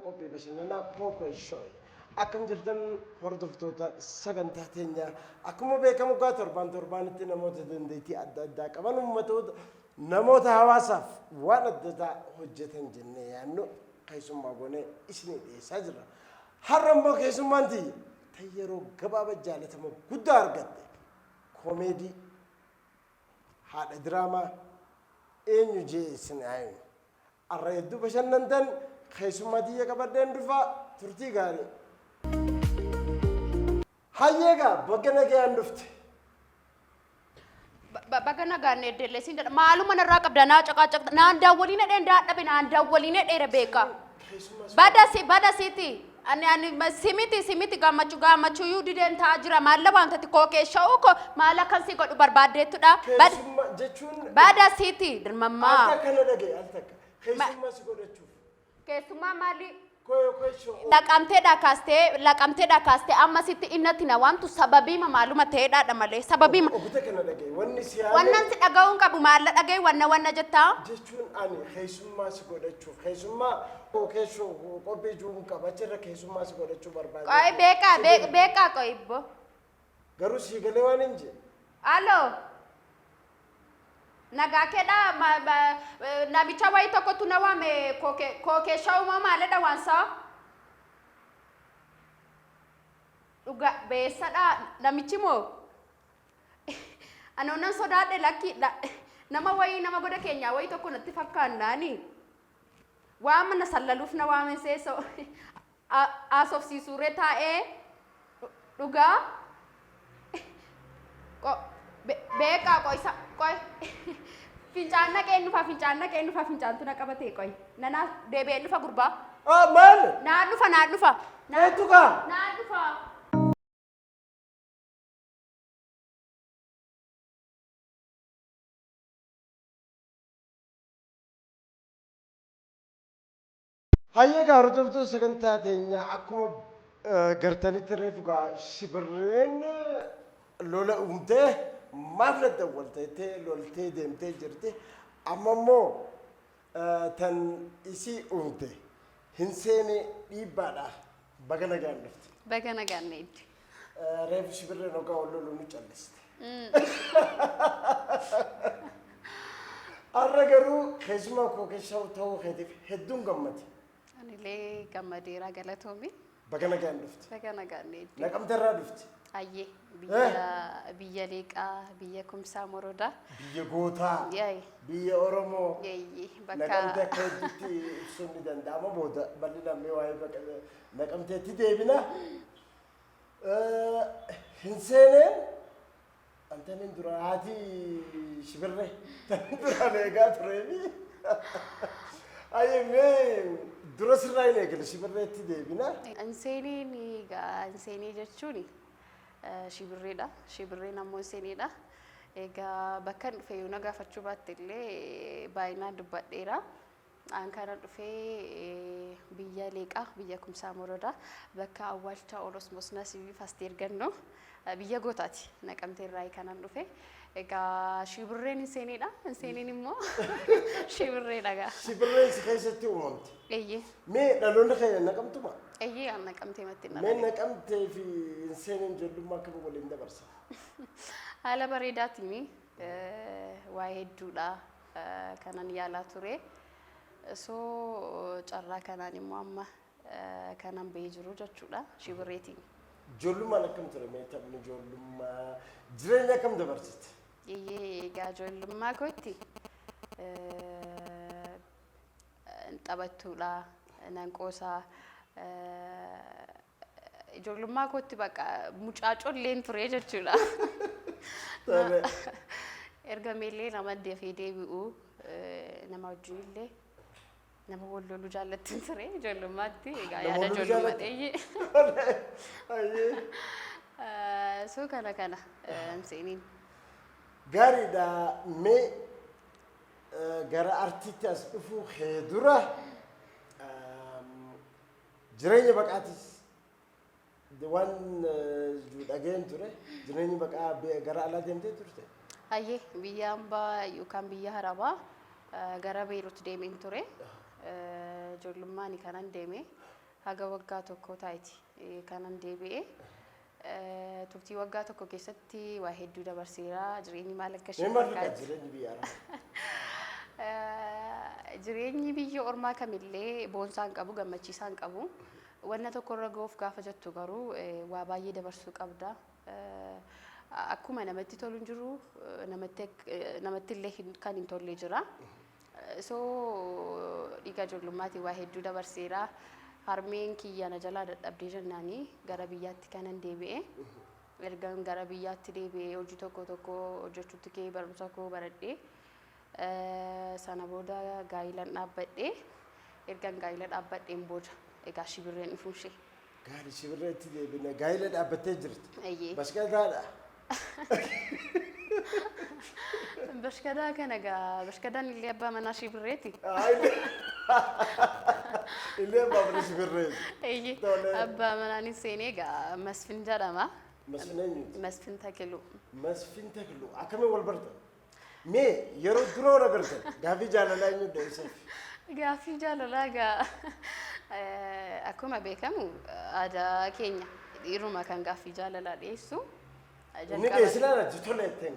Qophii bashannanaa Kookoo Show. Akkam jirtan, hordoftoota sagantaa teenyaa? Akkuma beekamu gaa, torbaan torbaanitti namoota dandeettii adda addaa qaban, uummatoota, namoota hawaasaaf waan adda addaa hojjetan jennee yaadnu keessummaa goonee isinii dhiyeessaa jirra. Har'a immoo keessummaan tiyya tan yeroo gabaabaa jaalatama guddaa argatte, koomeedii, haadha diraamaa, eenyu jee isin haa. Har'a hedduu bashannantan. Keessummaa tiyya qabadheen dhufa, turtii gaarii. Hayyeegaa, baga nagayaan dhufte. Baga nagaan eddeellee jedha. Maaluma narraa qabda naa caqaa naan daawwaliin dheen daadhabe naan daawwaliin dheere beeka. Bada si bada siiti. Ani simiti simiti gammachuu gammachuu yuu dideen ta'aa jira. Maalla wanta xiqqoo keessa koo maal akkan si godhu barbaaddeettudha. Keessummaa jechuun. Bada siiti dirmammaa. Al takka na dhagaye, al takka. Keessummaa si godhachuuf. Keessummaa maali? Koo shoo. Laqamteedha kaastee amma sitti innatti na waamtu sababiima maaluma ta'eedhaadha malee sababiima. Obbo kana dhagaye, wanni si yaame. Wannan si dhaga'uun qabu maalla dhagaye wanna jettaa? Jechuun ani keessummaa si godhachuuf, keessummaa koo keessoo qophii juun qaba, achirra keessummaa si godhachuu barbaade. Qoy, beekaa beekaa, qoy ibbo. Garuu sii galee waan hin jee. Alo. Nagaa keedha, namicha wayii tokkotu na waame, kookeeshaa uumaa maalidha waansaa? Dhuga beessadha namichi moo? Anoo nan sodaadhe, lakki nama wayii, nama goda keenyaa wayii tokko natti fakkaannaani. Waan mana sallaluuf na waamen seesoo haasofsiisuuree taa'ee dhugaa. Beekaa, qoy isa qoy, fincaan naqeen dhufa, fincaan naqeen dhufa, fincaantu na qabatee, qoy nana deebi'een dhufa gurbaa. Ah, maal? Naan dhufa, naan dhufa. Eetu kaa? Naan dhufa. Hayyee gaa, hordoftoota sagantaa teenyaa, akkuma gartanitti reefu gaa shibirreen lola uumtee maaf daddawwalte jettee loltee deemtee jirti. Amma immoo tan isii uumte hin seene dhiibbaadha. Baga nagaan dhufte. Baga nagaan eedde. Reefu shibirreen hoggaa wal lolu nu calliste. Har'a garuu keessumaa koo keessaa ta'uu keetiif hedduun gammade. Anillee gammadeera, galatoomi. Baga nagaan dhufte. Baga nagaan eedde. Naqamte irraa dhufte. Ayyee, biyya Leeqaa, biyya Kumsaa Morodaa. Biyya gootaa. Yaay. Biyya Oromoo. Yaayye. Naqamte Bakka akka hedduutti ibsuun ni danda'ama, booda bal'inaan mee waa'ee bakka naqamteetti deebina. Hin seeneen antaniin dura haati shibirree tan duraan eegaa tureefi. Ayyee, mee dura sirraa hin eegale, shibirreetti deebina. Inseeniin egaa, inseenii jechuun shibirreedha. Shibirreen ammoo inseeniidha. Egaa bakka hin dhufe yoo na gaafachuu baatte illee baay'inaan dubbadheera. An kana dhufee biyya Leeqaa, biyya Kumsaa Morodaa, bakka awwaalcha Orosmos Nasibii Fasteer Gannoo, biyya gootaati. Naqamtee irraa kanan dhufe. Egaa shibirreen inseeniidha. Inseeniin immoo shibirreedha gaa. Shibirreen si keessatti uumamte. Eeyyee. Mee dhaloonni keenya naqamtuma? Eeyyee, an naqamtee matti hin Mee dhalanne. naqamtee fi hin seeneen ijoollummaa akkam waliin dabarsa? Haala bareedaatiin, waa hedduudha kanan yaalaa ture. So carraa kanaan immoo amma kanan bahee jiru jechuudha shibirreetiin. Ijoollummaan akkam ture? Mee taphni ijoollummaa, jireenya akkam dabarsite? Eeyyee, egaa ijoollummaa kootti taphattuudha, nan qoosaa. Ijoollummaa kootti bakka mucaa colleen ture jechuudha. Tole. Erga meellee nama dafee deebi'u, nama wajjin illee nama wal loluu jaallattin ture ijoollummaatti. Egaa Nama yaada wal loluu ijoollummaa jaallatta? ta'ee. Ayyee. So kana hin seeniin. Gaariidha. Mee gara artiitti as dhufuu kee dura jireenya baqaatis waan dhageen ture, jireenyi baqaa gara alaa deemtee turte. Hayyee, biyya hambaa yookaan biyya harabaa gara Beirut deemeen ture. Ijoollummaan kanan deeme haga waggaa 1 taa'iti kanan deebi'e. Turtii waggaa 1 keessatti waa hedduu dabarseera. Jireenyi maal akka ishee Mee maal fakkaata fakkaatu. jireenyi biyya arabaa? Jireenyi biyya ormaa kamillee boonsaa hin qabu, gammachiisaa hin qabu. Wanna tokko irra ga'uuf gaafa jettu garuu waa baay'ee dabarsuu qabda. Akkuma namatti tolu hin jiru, namatti illee kan hin tolle jira. So dhiiga ijoollummaatti waa hedduu dabarseera. Harmeen kiyya na jalaa dadhabdee jennaanii gara biyyaatti kanan deebi'e. Ergan gara biyyaatti deebi'ee hojii tokko tokko hojjechuutti ka'ee, barumsa koo baradhee, sana booda gaa'ilan dhaabbadhee, ergan gaa'ila dhaabbadheen booda egaa Shibirreen dhufuun ishee. Gaarii, Shibirreetti deebina. Gaa'ila dhaabbattee jirti. Eeyyee. Bashkataadha. Bashkadaa kana egaa bashkadaan illee abbaa manaa Shibirreeti. Illee abbaa mana Shibirreeti. Eeyyee. Tole. Abbaa manaan seenee egaa Masfin jedhama. Masfin eenyuti? Masfin Takiluu. Masfin Takiluu. Akkamiin wal bartan? Mee yeroo dura wal agartan gaaffii jaalalaa eenyu dhiyeesseef? Gaaffii jaalalaa egaa akkuma beekamu aadaa keenya dhiiruma kan gaaffii jaalalaa dhiyeessu. Inni dhiyeessinaan ati tole jetteen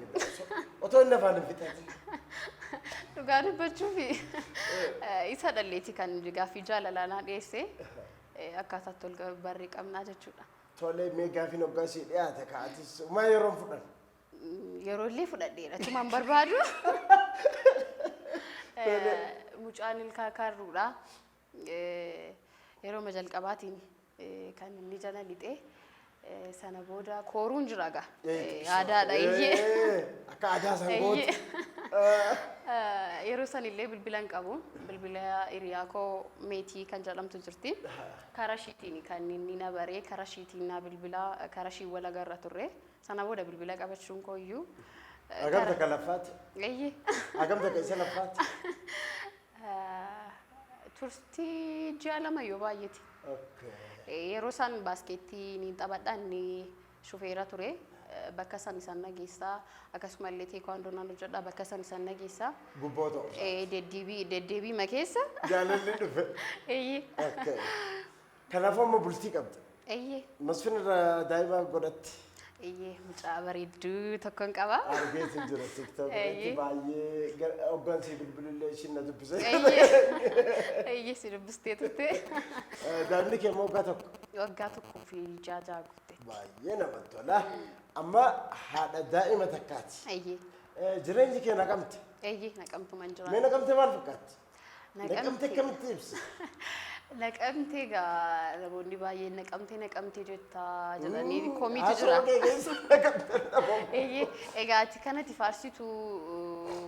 otoo inni afaan hin fixatin. Dhugaa dubbachuuf isa dhalleeti kan gaaffii jaalalaa naa dhiyeesse, akkaataatti ol barree qabnaa jechuudha. Tole, mee gaaffiin hoggaa sii dhiyaate ka'atis maa yeroon fudhan? Yeroo illee fudhadheera tumaan barbaadu. Mucaan ilkaa kaarruudha. Yeroo jalqabaatiin kan inni jala lixee, sana booda kooruun jira gaa. Aadaadha iyyee. Akka aadaa san gootu. Yeroo san illee bilbila hin qabu. Bilbila hiriyaa koo Meetii kan jedhamtu jirti. Karaa ishiitiin kan inni na baree, karaa ishiitiin na bilbila, karaa ishii wal agarra turre. Sana booda bilbila qabachuun koo iyyuu. Hagam takka laffaati? Eeyyee. Hagam takka isa laffaati? Turtii ji'a 2 yoo baay'ate. Yeroo isaan baaskeettii ni taphadha, inni shufeera ture. Bakka san isaan nageessaa, akkasumallee teekwaandoo nan hojjedha, bakka san isaan nageessaa. Gubboo ta'u. Deddeebii deddeebii ma keessa. Jaalalli dhufe. Eeyyee. Kanaafuu amma bultii qabda. Eeyyee. Masfin irraa daa'ima godhatti. Eeyyee, mucaa bareedduu tokkon qaba. Argeetiin jira TikTok irratti baay'ee hoggansi bilbilillee ishiin na dubbise. Eeyyee, si dubbistee turte. Daa'imni kee immoo waggaa 1. Waggaa 1 fi ji'a 6 guutte. Baay'ee namatti tola. Amma haadha daa'ima takkaati. Eeyyee. Jireenyi kee Naqamte. Eeyyee, Naqamtuman jira. Mee Naqamte maal fakkaatti? Naqamte akkamitti ibsa? Naqamte egaa namoonni baay'een Naqamte Naqamte jettaa jedhanii komiitu jira. Haasawaa kee keessa Naqamte namoonni. Eeyyee, egaa ati kanatti faarsitu,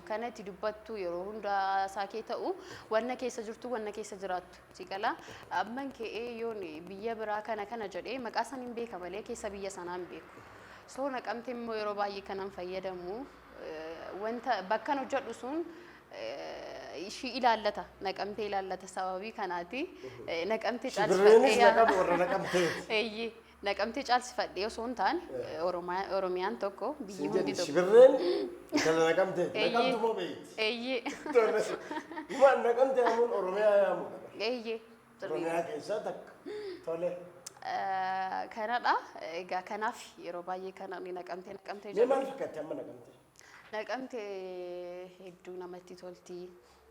kanatti dubbattu, yeroo hundaa isaa kee ta'u, wanna keessa jirtu, wanna keessa jiraattu si qala. Amman ka'ee yoon biyya biraa kana kana jedhee maqaa san hin beeka malee keessa biyya sanaa hin beeku. So Naqamte immoo yeroo baay'ee kanan fayyadamu wanta bakkan hojjedhu sun ishii ilaallata, Naqamtee ilaallata, sababii kanaati Naqamtee Shibirreenis caalsifadhee. Naqam warra Naqamteeti. Eeyyee, Naqamtee caalsifadhee osoo hin taane Oromiyaan tokko, biyyi Siin hundi jedhi tokko. Shibirreen intala Naqamteeti. Eeyyee. Naqamtu moo beeyti? Eeyyee. Tole. Maal Naqamte yaamuun Oromiyaa yaamuudha. Eeyyee. Oromiyaa keessaa takka. Tole. Kanadha. Egaa kanaaf yeroo baay'ee kana ni Naqamtee Naqamtee Mee jedhu. maal fakkaatti amma Naqamte? Naqamte hedduu namatti tolti.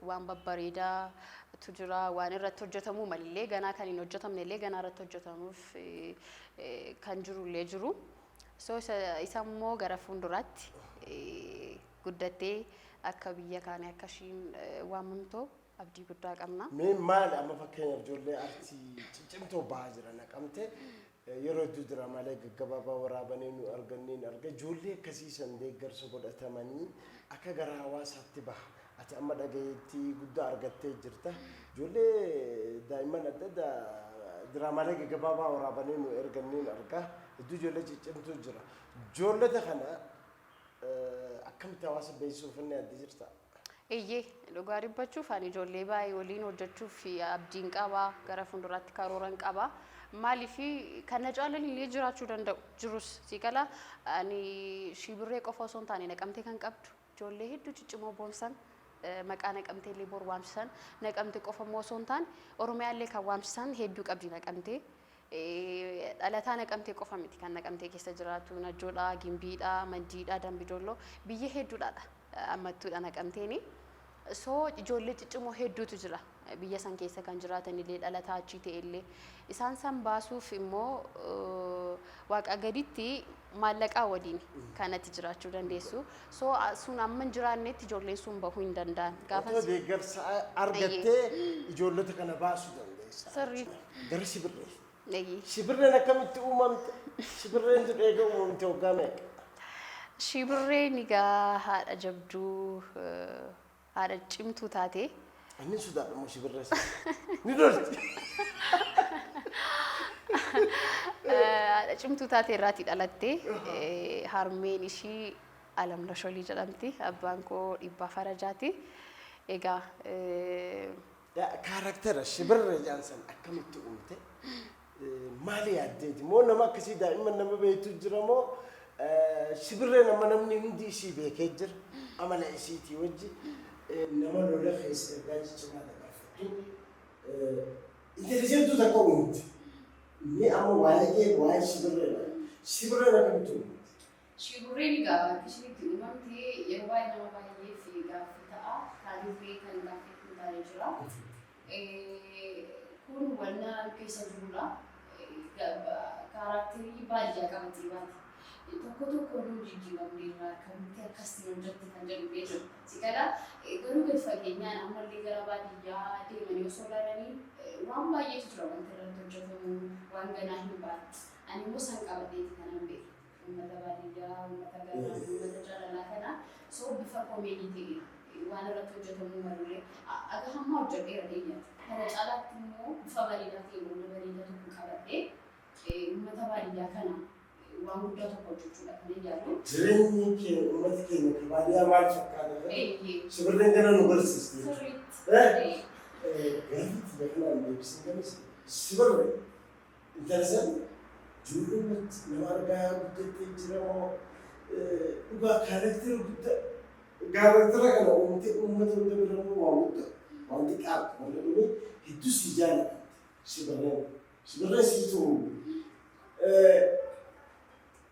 Waan babbareedaatu jira. Waan irratti hojjetamuu malillee ganaa kan hin hojjetamne illee ganaa irratti hojjetamuuf kan jirullee jiru. So isa immoo gara fuulduraatti guddattee akka biyya kaanii akka ishiin waamamtu abdii guddaa qabna. Mee maali amma fakkeenyaaf ijoollee artii ciccimtoo bahaa jira Naqamte, yeroo hedduu diraamaalee gaggabaabaa waraabanii nu arganneen arga, ijoollee akkasii san deeggarsa godhatamanii akka gara hawaasaatti baha. Ati amma dhagayeettii guddaa argattee jirta. Ijoollee daa'imman adda addaa diraamaalee gaggabaabaa waraabanii nu erganneen arga. Hedduu ijoollee ciccimtuu jira. Ijoollota kana akkamitti hawaasa beeksisuuf inni adda jirta? Eeyyee, dhugaa dubbachuuf ani ijoollee baay'ee waliin hojjechuuf abdiin qaba, gara fuulduraatti karooran qaba. Maaliif, kana caalan illee jiraachuu danda'u jirus, si qala, ani Shibirree qofa osoo hin taane Naqamtee kan qabdu ijoollee hedduu ciccimoo boonsan Maqaa Naqamtee illee bor waamsisan, Naqamte qofa immoo osoo hin taane Oromiyaallee kan waamsisan hedduu qabdi Naqamtee. Dhalataa Naqamtee qofa miti kan Naqamtee keessa jiraatu: Najjoodha, Gimbiidha, Mandiidha, Dambidolloo, biyya hedduudhaadha ammattuudha Naqamteeni. So ijoollee ciccimoo hedduutu jira biyya san keessa kan jiraatan illee, dhalataa achii ta'e illee. Isaan san baasuuf immoo waaqa gaditti maallaqaa waliin kanatti jiraachuu dandeessu. So sun amma hin jiraannetti ijoolleen sun bahuu hin danda'an. Gaafa Otoo deeggarsa argattee ijoollota kana baasuu dandeessa. Sirrii. Gara Shibirree. Shibirreen akkamitti uumamte? Shibirreen tun eega uumamte waggaa meeqa? Shibirreen egaa haadha jabduu, haadha cimtuu taate. Inni sodaadha immoo shibirree sana. Ni lolti. Haadha cimtuu taate irraatii dhalatte. Harmeen ishii Alam Lasholii jedhamti. Abbaan koo Dhibbaa Farajaati. Egaa Character Shibirree jedhan san akkamitti uumte? Maali yaaddeeti? Moo nama akkasii daa'imman nama beektu jira, moo Shibirreen amma namni hundi isii beekee jira amala isiitii wajji nama lola keessa ergaa ciccimaa dabarfattu, intelligent takka uumte. Inni amma waa'ee kee, waa'ee Shibirreedha. Shibirreen akkamitti uumte? Shibirreen egaa wanti isheen itti uumamte yeroo baay'ee nama baay'eef gaaffii ta'a. Kaanillee kan gaaffii hin taane jira. Kun wanna keessa jirudha. Character baadiyyaa qabattee baate. Tokko tokko nu jijjiiramneerra, akkamitti akkasiin hojjette kan jedhu illee jiru. Si gala, garuu gadi fageenyaan ammallee gara baadiyyaa deemanii osoo ilaalanii waan baay'eetu jira wanti irratti hojjetamu, waan ganaa hin baane. Ani immoo san qabadheeti kanan beeku. Uummata baadiyyaa, uummata ganaa, uummata jaalalaa kana so bifa comedy ta'e waan irratti hojjetamuu malullee aga hammaa hojjedheera dhiyeenyatti. Kana caalaatti immoo bifa bareedaa ta'e, wanna bareedaa tokko qabadhee uummata baadiyyaa kana waan guddaa tokko hojjechuudha kan hin yaadu. Jireenyi keenya, uummata keenya kan baadiyyaa maal fakkaata? Shibirreen kana nu barsiiste. Sirriitti. Gaaffii xiyya kanaan deebisin kanis, Shibirree intala san ijoollummaatti nama argaa guddattee jira moo dhugaa character guddaa, character kana uumtee uummata hunda bira immoo waan guddaa, waan xiqqaa wanta dhumee hedduu si jaallatamte Shibirreen. Shibirree siitu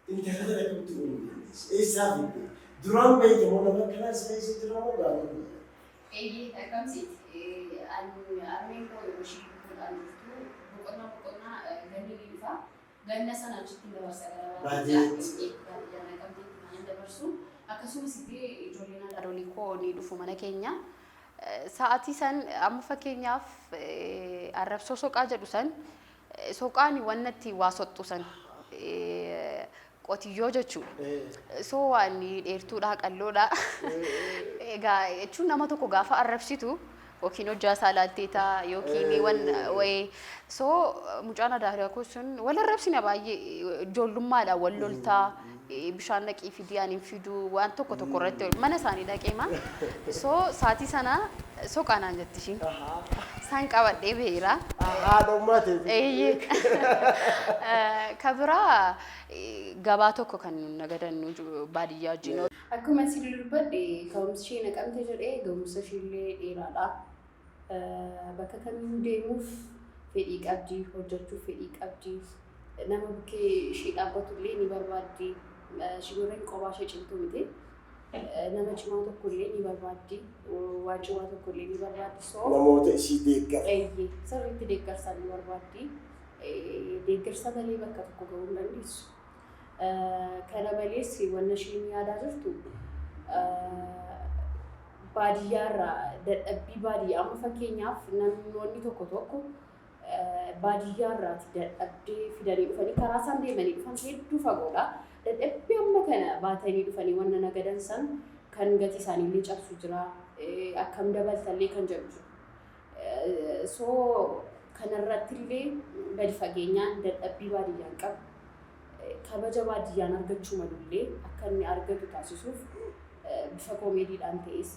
intala sana akkamitti uumuu dandeesse? Eessaa fidde? Duraan beekte moo nama akkanaas keessa jira moo gaafa guyyaa? Eeyyee, akkamsiiti. Harmeen koo yeroo ishii lubbuudhaan jirtu boqonnaa boqonnaa ganni ni dhufa. Ganna sana achitti dabarsa gara baadiyyaa. Baadiyyaatti. Baadiyyaa Naqamteetti kan inni dabarsu. Akkasumas illee ijoolleen haadholii koo ni dhufu mana keenya. Sa'aatii san amma fakkeenyaaf arrabsoo soqaa jedhu san, soqaan wanna itti waa soxxu san, qotiyyoo jechuudha. So waan dheertuudha, qalloodha. Egaa jechuun nama tokko gaafa arrabsitu yookiin hojjaa isaa laalteeta yookiin wan wayii. So mucaan adaadhaa koo sun wal arrabsina baay'ee, ijoollummaadha, wal loltaa, bishaan dhaqii fidii, ani hin fiduu, waan tokko tokko irratti mana isaanii dhaqeema. So saatii sana soqaa naan jetti ishiin. Isaan qabadhee beera. Haadha ummaa teeti. Eeyyee. Ka biraa gabaa tokko kan nu nagadannu baadiyyaa wajjin. Akkuma isin dubbadhe, ka'umsi ishee Naqamte jedhee, ga'umsa ishee illee dheeraadha. Bakka kamiyyuu deemuuf fedhii qabdi, hojjechuuf fedhii qabdi, nama bukkee ishee dhaabbatu illee ni barbaaddi. Shibirreen qophaa ishee cimtuu miti. Nama cimaa tokko illee ni barbaaddi. Waan cimaa tokko illee ni barbaaddi. So Namoota ishii deeggaran. Eeyyee, sirriitti deeggarsa ni barbaaddi. Deeggarsa malee bakka tokko gahuu hin dandeessu. Kana malees wanna isheen yaadaa jirtu baadiyyaarraa dadhabbii baadiyyaa, amma fakkeenyaaf namoonni tokko tokko baadiyyaarraati dadhabdee fidanii dhufanii, karaa isaan deemanii dhufan hedduu fagoodha. Dadhabbii amma kana baatanii dhufanii wanna nagadan san kan gatii isaaniillee cabsu jira. Akkam dabaltallee kan jedhu jira. So kanarrattillee gadi fageenyaan dadhabbii baadiyyaan qabu, kabaja baadiyyaan argachuu malullee akka inni argatu taasisuuf bifa comedydhaan ta'es,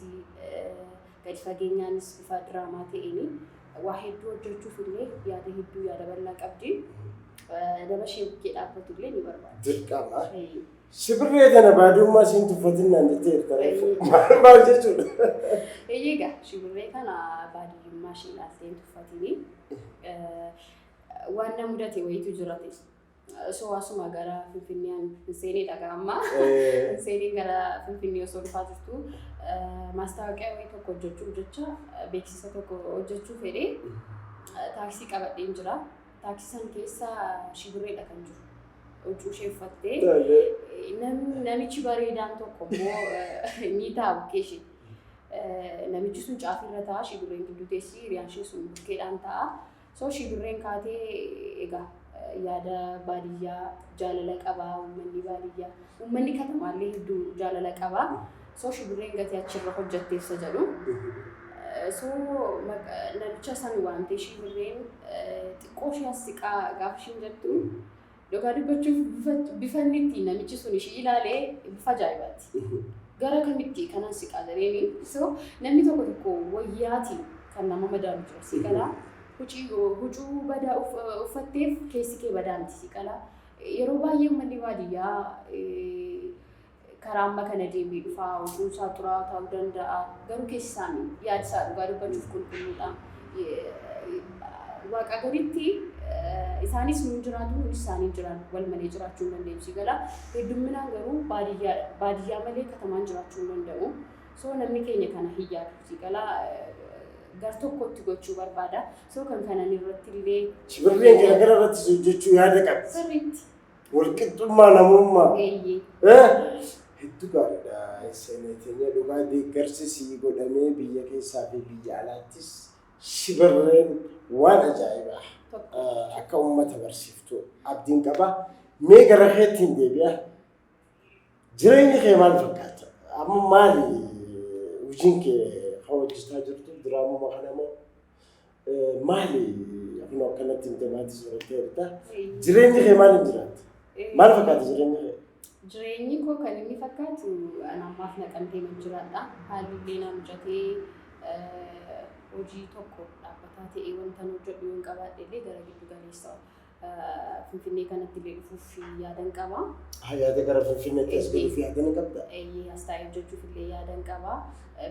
gadi fageenyaanis bifa diraamaa ta'een waa hedduu hojjechuuf illee yaada hedduu, yaada bal'aa qabdi. Nama ishee bukkee dhaabbatu illee ni barbaaddi. Dirqama. Shibirree kana baadiyummaa siin tuffatin naan jetteerta. Maal maal jechuudha? Egaa shibirree kana baadiyyummaa ishee ilaaltee hin tuffatini. Waan na mudate wayiitu jira ta'e. So asuma gara Finfinnee hin seenee dhagaa amma. Hin seenee gara Finfinnee osoo dhufaa jirtu maastaawoqiyaa wayii tokko hojjechuuf jecha, beeksisa tokko hojjechuu fedhee taaksii qabadheen jira. Taaksii san keessa shibirreedha kan jiru. Huccuu ishee uffattee namichi bareedaan tokko immoo ni taa'a bukkee ishee. Namichi sun caafirra taa'a, shibirreen gidduu teessi, hiriyaan ishee sun bukkeedhaan taa'a. So shibirreen kaatee egaa yaada baadiyyaa jaalala qabaa uummanni baadiyyaa. Uummanni katamaallee hedduu jaalala qabaa. So shibirreen gatii achirra hojjetteessa jedhu. So namicha san waamtee shibirreen xiqqoo ishee as siqaa gaafa isheen jettu, dhugaa dubbachuuf bifa inni ittiin namichi sun ishee ilaalee bifa ajaa'ibaati. Gara kamitti kanan siqaa jedheeni. So namni tokko tokko wayyaatiin kan nama madaalu jira, si qalaa. Huccuu badaa uffatteef keessi kee badaa miti, si qalaa. Yeroo baay'ee uummanni baadiyyaa karaa amma kana deemee dhufaa, huccuun isaa xuraa'aa ta'uu danda'a. Garuu keessi isaanii, yaadi isaa dhugaa dubbachuuf qulqulluudha. Waaqa gaditti isaanis nuun jiraatu, nunis isaanii jiran, wal malee jiraachuu hin dandeenyu, si gala. Heddumminaan garuu baadiyyaa malee katamaan jiraachuu hin danda'u. So namni keenya kana hin yaadu, si gala, gar tokkotti gochuu barbaada. So kan kanan irratti illee. Shibirreen garagara irratti hojjechuu yaada qabdi. Sirriitti. Walqixxummaa namummaa. Eeyyee. Hedduu gaariidha. Seeneteenya dhugaa deeggarsi sii godhamee biyya keessaa fi biyya alaattis shibirreen waan ajaa'ibaa akka uummata barsiiftu abdiin qaba. Mee gara keettiin deebi'a. Jireenyi kee maal fakkaata? Amma maali hojiin kee kan hojjetaa jirtu? Diraamuma kana moo maali? Akkuma akkanatti himte maatii sorattee. Jireenyi kee maaliin jiraata? Maal fakkaata jireenyi kee? Jireenyi koo kan inni fakkaatu, ani ammaaf Naqamtee nan jiraadha. Haalli illee naa mijatee hojii tokko dhaabbataa ta'ee wanta hojjedhu yoon qabaadhe illee gara giddu galeessa Finfinnee kanatti illee dhufuuf yaadan qaba. Yaada gara Finfinneetti as galuuf yaada ni qabda? Eeyyee, as taa'ee hojjechuuf illee yaadan qaba.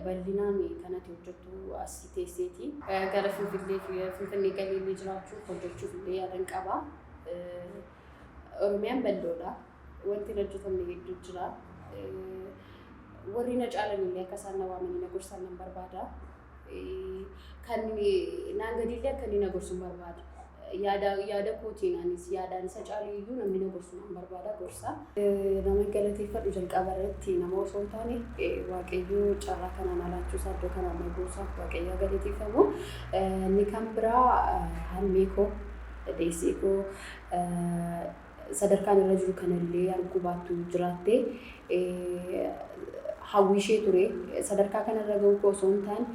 Bal'inaan kanatti hojjettu asii teesseeti. Gara Finfinnee galee illee jiraachuuf hojjechuuf illee yaadan qaba. Oromiyaan bal'oodha. Wanti hin hojjetamne hedduu jira. Warri na caalan illee akka isaan na waamanii na gorsan nan barbaada. Kan naan gadiillee akka inni na gorsu hin barbaada. Yaada kootiin anis yaadaan isa caalu iyyuu namni na gorsu nan barbaada, gorsa. Nama galateeffadhu jalqaba irratti nama osoo hin taane Waaqayyoo, carraa kanaan alaachuusaa, iddoo kanaan na buusaaf Waaqayyoo galateeffamu. Inni kan biraa harmee koo, deessee koo, sadarkaan irra jiru kanallee arguu baattu jiraatte hawwii ishee ture. Sadarkaa kanarra ga'uu koo osoo hin taane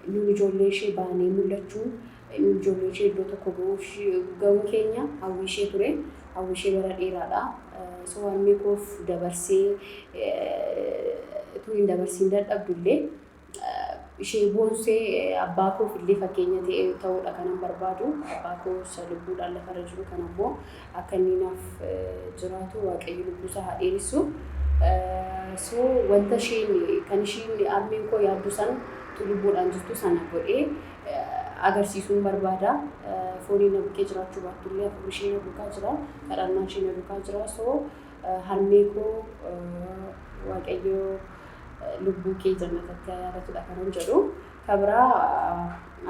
nuun ijoollee ishee baanee mul'achuun, nuun ijoollee ishee iddoo tokko ga'uun keenya hawwii ishee ture. Hawwii ishee bara dheeraadha. So harmee koof dabarsee utuu hin dabarsiin dadhabdullee ishee boonsee abbaa koof illee fakkeenya ta'e ta'uudha kanan barbaadu. Abbaa koo isa lubbuudhaan lafarra jiru kan ammoo akka inni naaf jiraatu Waaqayyo lubbuusaa haa dheeressu. So wanta isheen kan isheen harmeen koo yaaddu san lubbuudhaan jirtu sana godhee agarsiisuun barbaada. Fooniin na bukkee jiraachuu baattullee hafuurri ishee na duukaa jira. Kadhannaan ishee na duukaa jira. So harmee koo, Waaqayyo lubbuu kee jannatatti haa yaadatudha kanan jedhu. Kabiraa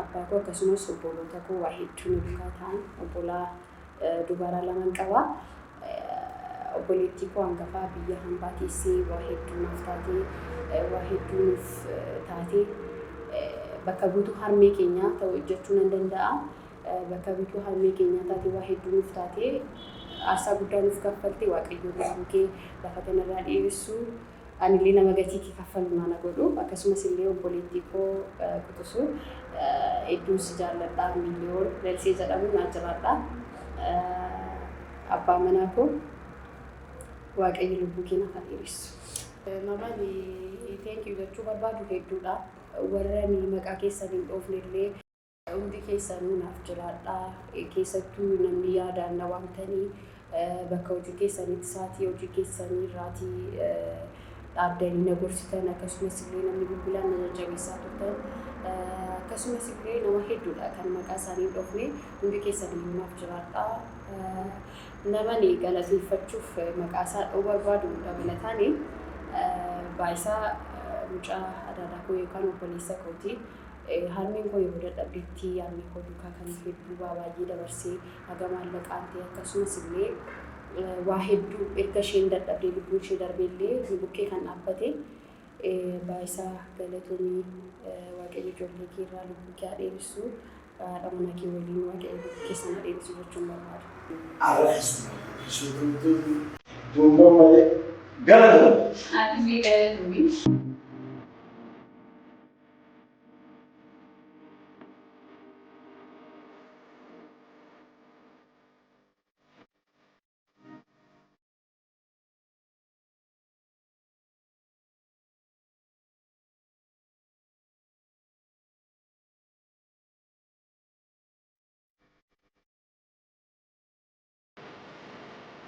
abbaa koo, akkasumas obboloota koo waa hedduu na duukaa ta'an, obbolaa dubaraa laman qaba. Obboleettii koo hangafaa biyya hambaa teessee waa hedduu naaf taatee, waa hedduu nuuf taatee, bakka buutuu harmee keenyaa ta'u hojjechuu nan danda'a. Bakka buutuu harmee keenyaa taatee, waa hedduu nuuf taatee, aarsaa guddaa nuuf kaffaltee, Waaqayyo lubbuu kee lafa kanarraa dheeressu. Anillee nama gatii kee kaffalu na godhu. Akkasumas illee obboleettii koo quxisuu, hedduun si jaalladha, Miiliyoon Lalisee jedhamu, naa jiraadha. Abbaa manaa koo, Waaqayyo lubbuu kee naaf haa dheeressu. Nama thank you jechuu barbaadu hedduudha. Warra maqaa keessan hin dhoofne illee hundi keessanuu naaf jiraadha. Keessattuu namni yaadaan na waamtanii Bakka hojii keessanitti sa'aatii hojii keessanii irraatii dhaabdanii na gorsitan, akkasumas illee namni bilbilaan na jajjabeessaa turtan, akkasumas illee nama hedduudha kan maqaa isaanii hin dhoofne, hundi keessan iyyuu naaf jiraadhaa. Namani galateeffachuuf maqaa isaa dha'uu barbaadu dabalataan Baayisaa mucaa adaadaa koo yookaan obboleessa kooti. Harmeen koo yeroo dadhabdetti harmee koo duukaa kan hedduu waa baay'ee dabarsee, haga maallaqaan ta'e, akkasumas illee waa hedduu erga isheen dadhabdee lubbuun ishee darbee illee nu bukkee kan dhaabbate Baayisaa, galatoomii. Waaqayyo ijoollee kee irraa lubbuu kee haa dheeressu. Haadha manaa kee waliin Waaqayyo lubbuu keessan haa dheeressu jechuun barbaada. Arras duuba malee galatoomii. Ati illee galatoomii.